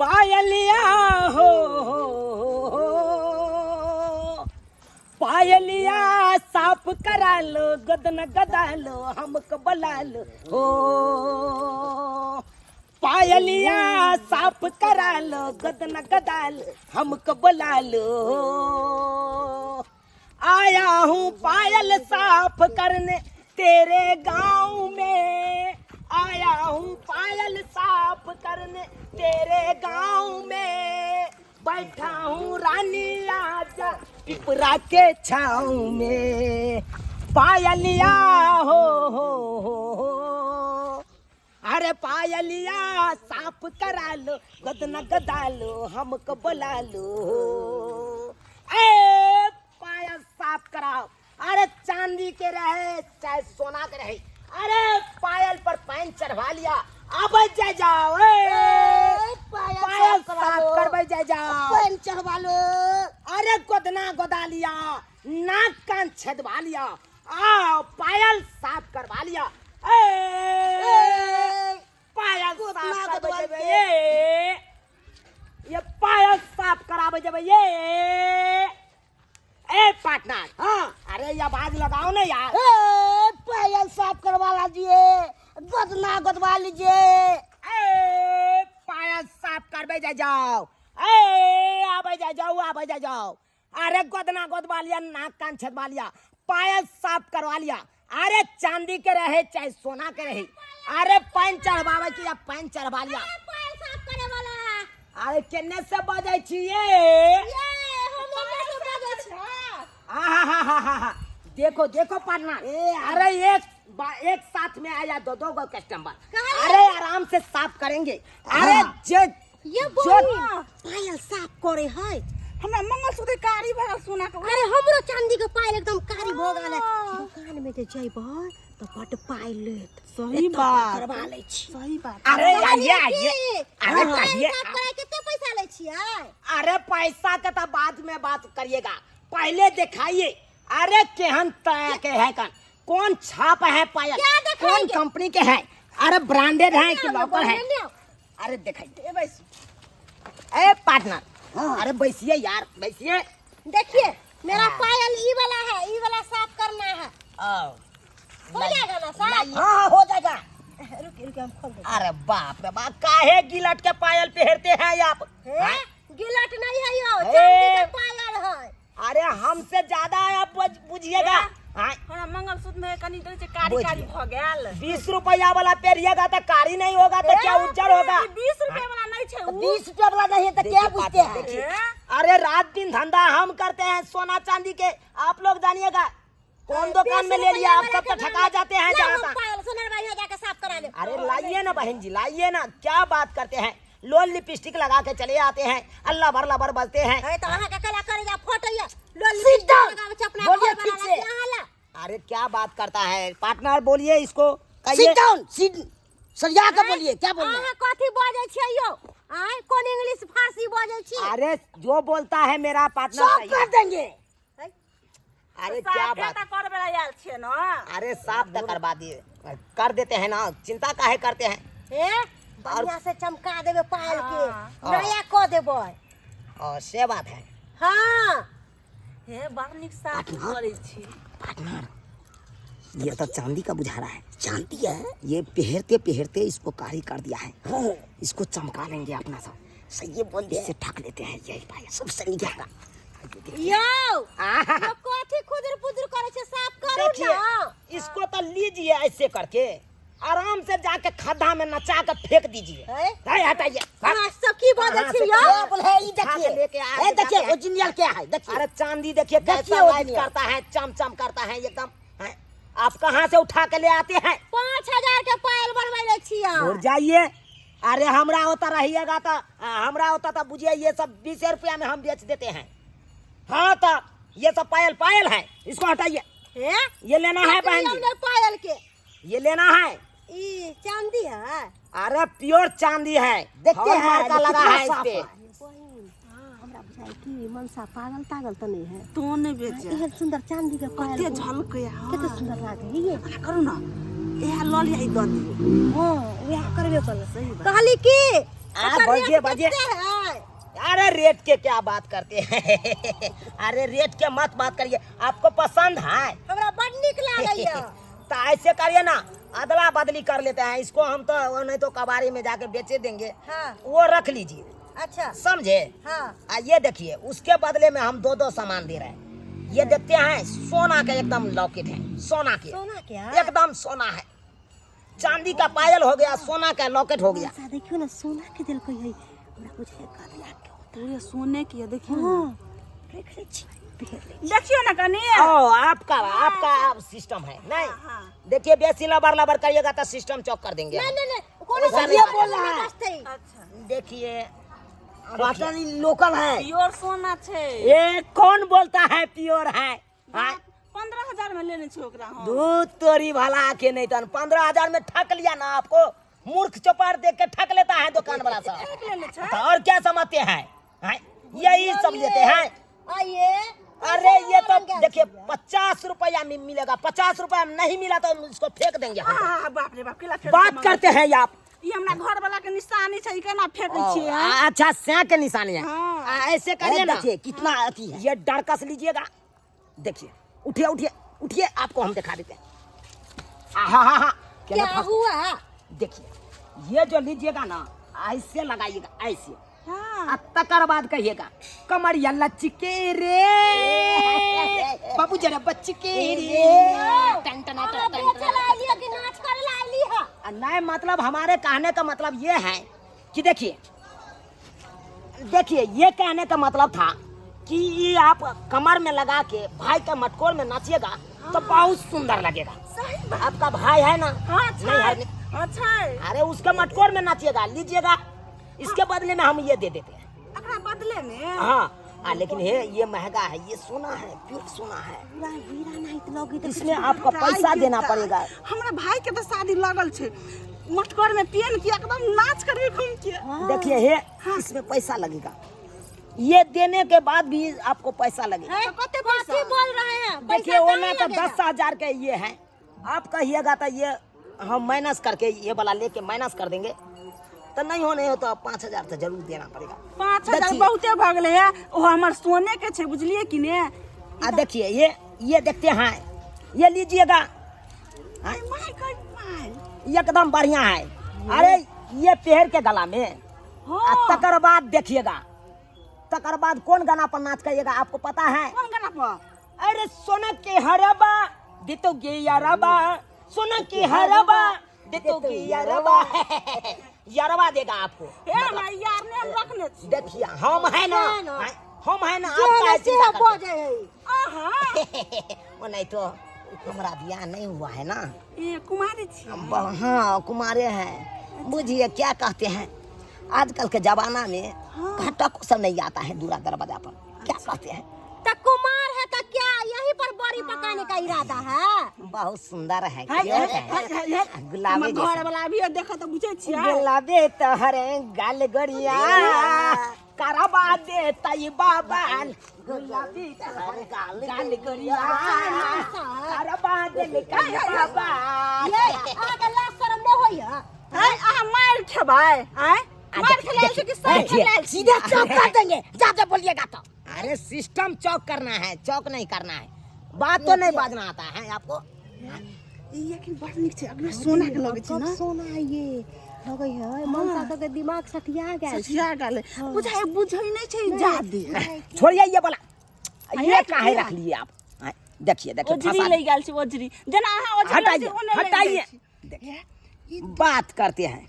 पायलिया हो, हो पायलिया साफ करा लो, गदन गदा लो, हमको बुला लो हो। पायलिया साफ करा लो, गदन गदा लो, हमको बुला लो। आया हूँ पायल साफ करने तेरे गांव में, आया हूँ पायल साफ करने तेरे गांव में, बैठा हूँ रानी आजा पिपरा के छाँव में। पायलिया हो, हो, हो, हो। अरे पायलिया साफ करा लो, गदना गदा लो, हमको बुला लो। ए पायल साफ कराओ, अरे चांदी के रहे चाहे सोना के रहे, अरे पायल पर पानी चढ़वा लिया, अब जा जाओ। ए, ए, पायल पायल साफ करा साफ लो। करबै जा जाओ। पानी चढ़वा लो। अरे गोदना गोदा लिया, नाक कान छेदवा लिया, आ पायल साफ करवा लिया। ए, ए, पायल गोदना साफ करबै गोदवा जेबै, के। ए, ये पायल साफ कराबै जेबै, ये। ए पार्टनर, हाँ। अरे ये आवाज लगाओ ना यार। ए, पायल साफ करवा लीजिए, गोदना गोदवा लीजिए। ए पायल साफ करबै जा जाओ। ए आबै जा जाओ, आबै जा जाओ। अरे गोदना गोदवा लिया, नाक कान छेदवा लिया, पायल साफ करवा लिया। अरे चांदी के रहे चाहे सोना के रहे, अरे पान चढ़वावे की या पान चढ़वा लिया। अरे पायल साफ करे वाला। अरे केने से बजै छियै? ये हम ओने से बजै छी। आहाहाहाहा, देखो देखो पार्टनर, ए, अरे एक साथ में आया दो दो गो कस्टमर। कहाँ? अरे आराम से साफ करेंगे। अरे हाँ। जे ये जो बहिन पायल साफ करे है। हमरा मंगलसूत्र कारी भऽ गेल सोना के। अरे हमरो चांदी के पायल एकदम कारी भऽ गेल है। हाँ। दुकान में जे जइबै तऽ बड पाइ लेत। सही एतऽ बात। करवा लै छी। सही बात। अरे आइए कहलियै आइए। की? अरे पायल कहिए। साफ कराय कते पैसा लै छियै? अरे पैसा के तो बाद में बात करिएगा, पहले दिखाइए। अरे केहन तरह के है, कौन कौन छाप है पायल, क्या दिखाएंगे? कौन कंपनी के है, अरे ब्रांडेड है कि ले आओ, लोकल है? ले आओ। अरे दिखाइए। ए बैस। ए पार्टनर, हाँ। अरे बैसिए यार, बैसिए। देखिए मेरा पायल ई वाला है, ई वाला साफ करना है। आओ। हो जाएगा ना साफ? हाँ हाँ हो जाएगा। रुकिए रुकिए हम खोल देंगे। अरे बाप रे बाप, काहे गिलट के पायल पहनते हैं आप? हे? गिलट नहीं है यो, ए। चांदी के पायल है। अरे हमसे ज्यादा आप बुझिएगा। हाँ। हमरा मंगलसूत्र में कनी डर छै कारी बुझिए। कारी भऽ गेल। 20 रुपया वाला पहनिएगा तो कारी नहीं होगा तो क्या उज्जर होगा? ई 20 रुपया वाला नहीं छै उ। 20 रुपया वाला नहीं है तो क्या देखिए पूछते पार्टनर, हैं? देखिए। ए? अरे रात दिन धंधा हम करते हैं सोना चांदी के, आप लोग जानिएगा कौन दुकान में ले लिया, आप सब तो ठका जाते हैं लाओ जहाँ हम तहाँ। पायल सोनार भाई जाके साफ करा ले। अरे लाइए ना बहन जी, लाइए ना, क्या बात करते हैं, लोल लिपस्टिक लगा के चले आते हैं, अल्लाह भर लबर बजते हैं। अरे तो अहाँ के कला करे जा फोटो या लोल Sit lipstick down। लगावे छै अपना बोलिए घर ठीक वाला से। लग, अहाँ ला। अरे क्या बात करता है पार्टनर, बोलिए इसको, कहिए। सिट डाउन, सिट, सरिया के बोलिए, क्या बोल रहे हैं? अहाँ कथी बजै छियै यौ? आँय, कोन इंग्लिश फारसी बजै छी? अरे जो बोलता है मेरा पार्टनर सब सही कर है। देंगे। अरे क्या साफे बात तऽ करबै लए आयल छियै ने। अरे साफ तो करवा दिए, कर देते हैं ना, चिंता काहे करते हैं? हे, बढ़िया से चमका देबै पायल के, हाँ। नया कऽ देबै। और से बात है। हाँ। हे बड़ नीक साफ करै छी। पार्टनर, ये तो चांदी का बुझा रहा है। चांदी है ये पहरते पहरते इसको कारी कर दिया है। हाँ। इसको चमका लेंगे अपना सब। सही है, बोल दिया। इससे ठक लेते हैं यही पायल। सब सही है। यौ, आहा। यौ कथी खुदुर पुदुर करै छै, साफ करू देखिए, ना। इसको तो लीजिए ऐसे करके आराम से जाके खड्डा में नचा के फेंक दीजिए। है? है, हटाइए। अहाँ सब की बजै कहाँ छी से यौ? ये बोल है, ये उठा के देखिए। लेके आ ये के देखिए, जाते हैं। ओरिजिनल क्या है, देखिए। अरे चांदी देखिए देखिए कैसा लाइट ओरिजिनल। करता है, चमचम करता है एकदम। हैं? आप कहाँ से उठा के ले आते हैं? 5000 के पायल बनबै छियै। और जाइए। अरे हमरा होता रहिएगा तो, हमरा होता तो बुझिए ये सब 20 रुपया में हम बेच देते हैं। हाँ तो ये सब पायल पायल है, इसको हटाइए। हे? ये लेना है बहन जी। हमने पायल के। ये लेना है। ई चांदी है। अरे प्योर चांदी है, देखते हैं, हॉलमार्क का लगा कितना है इस साफ पे। है। हमरा बुझाइ कि मनसा पागल तागल तऽ नहि है। तो नहि बेचे। एहन सुंदर चांदी के पायल कते झलकै। हाँ। कते सुंदर लागे ये। एना करू ना, इएह लऽ लिअ, ई दऽ दियौ। हाँ, वएह करबे करबै। सही बात। कहली कि आ बजिए बजिए। अरे रेट के क्या बात करते हैं, अरे रेट के मत बात करिए, आपको पसंद है? हमरा बड़ नीक लागैया। तो ऐसे करिए ना, अदला बदली कर लेते हैं इसको हम, तो वो नहीं तो कबाड़ी में जाके बेचे देंगे। हाँ। वो रख लीजिए। अच्छा। समझे? हाँ। आ ये देखिए, उसके बदले में हम दो दो सामान दे रहे हैं। ये देखते हैं, सोना का एकदम लॉकेट है, सोना के। सोना के है? एकदम सोना है, चांदी का पायल हो गया, सोना का लॉकेट हो गया। मनसा देखियो ना, सोना के देलकै है, हमरा बुझाइ कदला के होता। पूरे सोने की है, देखियो ना। हाँ, रख ले छी, पहिर ले। देखियो ना कनी। ओ आपका आपका सिस्टम है नहीं? हाँ। देखिए, बेसी लबर लबर करिएगा तो सिस्टम चौक कर देंगे। नहीं नहीं नहीं, कोनो ऐसा ये नहीं बोल रहा है। अच्छा। देखिए, पाटन लोकल है। प्योर सोना छै। ये कौन बोलता है प्योर है? हाँ? 15,000 में लेने छै ओकरा हम। दूध तोरी भला के नहीं तन 15,000 में ठक लिया ना आपको, मूर्ख चौपार देख के ठक लेता है दुकान वाला सब। ठक लेने छै। तो और क्या समझते हैं, हैं? यही सब लेते हैं। आइए। अरे ये तो देखिए 50 रुपया में मिलेगा, 50 रुपया में नहीं मिला तो इसको फेंक देंगे हम। आ बाप रे बाप, केला फेंक बात करते हैं आप। ई हमरा घर वाला के निशानी छै, ई केना फेंकै छियै? अच्छा, सै के निशानी है। हाँ। ऐसे करिए ना, देखिए कितना अथी है। ये डरकस लीजिएगा, देखिए, उठिए उठिए उठिए, आपको हम दिखा देते हैं। हा हा हा, क्या हुआ? देखिए, ये जो लीजिएगा ना, ऐसे लगाइएगा, ऐसे। हाँ। आ तकर बाद कहिएगा कमरिया लचके रे बाबू जरा बचके रे टन टना टन टन बेचे ला आइली कि नाच करे ला आइली है? आ, नहीं, मतलब हमारे कहने का मतलब ये है कि देखिए देखिए, ये कहने का मतलब था कि ये आप कमर में लगा के भाई का मटकोर में नाचिएगा तो बहुत सुंदर लगेगा। सही बात। आपका भाई है ना? हाँ। नहीं, छै। हरने- हाँ छै। अरे उसके मटकोर में नाचिएगा, लीजिएगा, इसके बदले में हम ये दे देते हैं। एकरा बदले में? हाँ, लेकिन ये महंगा है, ये सोना है, प्योर सोना है। पूरा हीरा नहीं तो लगे तो। इसमें आपको पैसा देना पड़ेगा। हमरा भाई के तो शादी लगल छै, मटकोर में पेन के एकदम नाच करबे घूम के। देखिए, ये इसमें पैसा लगेगा, ये देने के बाद भी आपको पैसा लगेगा। तो कते पैसा? कथी बोल रहे हैं? देखिए, पैसा वो कहाँ ना तो लगेगा? 10,000 के ये है, आप कहिएगा तो ये हम माइनस करके ये वाला लेके माइनस कर देंगे, तो नहीं हो नहीं हो तो 5,000 तो जरूर देना पड़ेगा। 5,000 देखिए। बहुते भऽ गेलै है, ओ हमर सोने के छै, बुझलियै कि ने? आ देखिए, ये देखते हैं, ये लीजिएगा। अरे my God my. एकदम बढ़िया है। अरे ये पहर के गला में हाँ। आ तकर बाद देखिएगा, तकर बाद कौन गाना पर नाच करिएगा आपको पता है? कोन गाना पर? अरे सोना के हरबा दे तो गे यारबा, सोना के हरबा दे तो गे यारबा, यारबा देगा आपको। हे हमरा यार ने हम रखने छी। देखिए, हम है ना, हम है ना, जे आपका है है से चिंता करते। बजे है। आहा। वो नहीं तो हमारा ब्याह नहीं हुआ है ना। ए कुमारी छी? हाँ, कुमारे हैं। बुझिए क्या कहते हैं, आजकल के जमाना में घाटा को सब नहीं आता है दूरा दरवाजा पर, क्या कहते हैं। तो कुमार है तो क्या यहीं पर बड़ी पकाने का इरादा है? बहुत सुंदर है, है, क्यों है, है? है, है, है। गुलाबी हमर जैसा। घर वाला भी देखत तऽ बुझै छियै। गुलाबे तोहरे गाल गोरिया करबा दे तई बाबाल, गुलाबी तोहरे गाल गोरिया करबा दे तई बाबाल। ये अहाँके लाज शरम नहि होइया? है, अहाँ मारि खेबै? आँय, मारि खेलायल छै कि सब देखिए, खेलायल छै? सीधे चौक कर देंगे ज्यादा बोलिएगा तो। अरे सिस्टम चौक करना है, चौक नहीं करना है। बात तो नहीं बाजना आता है आपको। ई एखन बड़ नीक छै, अगले सोना के लगै छै कब ना। सोना है ये लगै है, मनसा सबके दिमाग सठिया गेल। सठिया गेलै, बुझाइ बुझै नहि छै जादे। छोड़िए ये वाला, ये ये काहे किया? रख लिए आप? हाँ, देखिए देखिए, ओजरी फंसा लग गेल छै, ओजरी जेना अहाँ ओजरी लै छी, हटाइए ओने लग जाइ हटाइए। छै। देखिए, बात करते हैं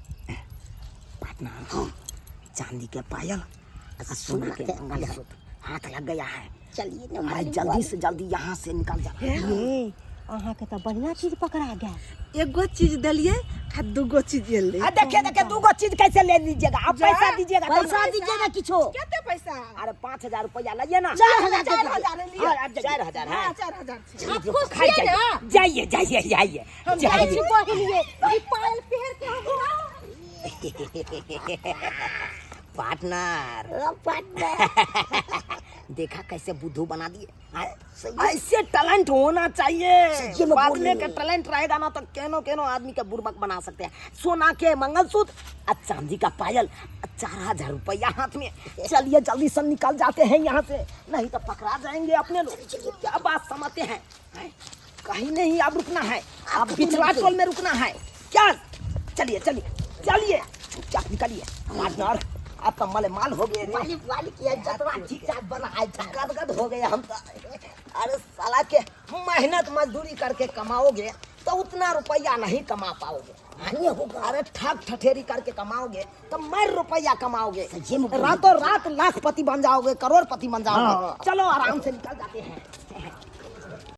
पार्टनर, चांदी के पायल आ सोना के मंगलसूत्र हाथ लग गया है। चलिए ना। अरे जल्दी से जल्दी यहाँ से निकल जा। ये अहाँके तऽ बढ़िया चीज पकड़ा गेल। एगो चीज देलियै आ दूगो चीज एलै। आ देखिए देखिए, दूगो चीज कैसे ले लीजिएगा आप? पैसा दीजिएगा तब पैसा ना। दीजिएगा किछो। कते पैसा? अरे 5,000 रुपया लाइए ना। 4,000। 4,000 लिअ। 4,000 है। हाँ, 4,000 छै। आप खुश खाई छियै ना? जाइए जाइए जाइए हम जाइ जाइए। छी बहिनिये, ई पायल पहिर के हम पार्टनर पार्टनर देखा कैसे बुद्धू बना दिए। ऐसे टैलेंट होना चाहिए। सही में बाजने बोले। का टैलेंट रहेगा ना तो केनो केनो आदमी का बुड़बक बना सकते हैं। सोना के मंगलसूत्र आ चांदी का पायल आ 4000 रुपया हाथ में। चलिए जल्दी से निकल जाते हैं यहाँ से, नहीं तो पकड़ा जाएंगे अपने लोग। क्या बात समझते हैं, हैं? कहीं नहीं अब रुकना है, अब पिछला टोल में रुकना है क्या? चलिए चलिए चलिए, चुपचाप निकलिए पार्टनर। अब तो मले माल हो गए रे। वाली वाली किया जतरा ठीक ठाक बनाए था। गदगद हो गए हम तो। अरे साला के मेहनत मजदूरी करके कमाओगे तो उतना रुपया नहीं कमा पाओगे। नहीं होगा। अरे ठग ठठेरी करके कमाओगे तो मर रुपया कमाओगे, सच्ची में बोल। रातों रात लाखपति बन जाओगे, करोड़पति बन जाओगे। हाँ। चलो आराम से निकल जाते हैं।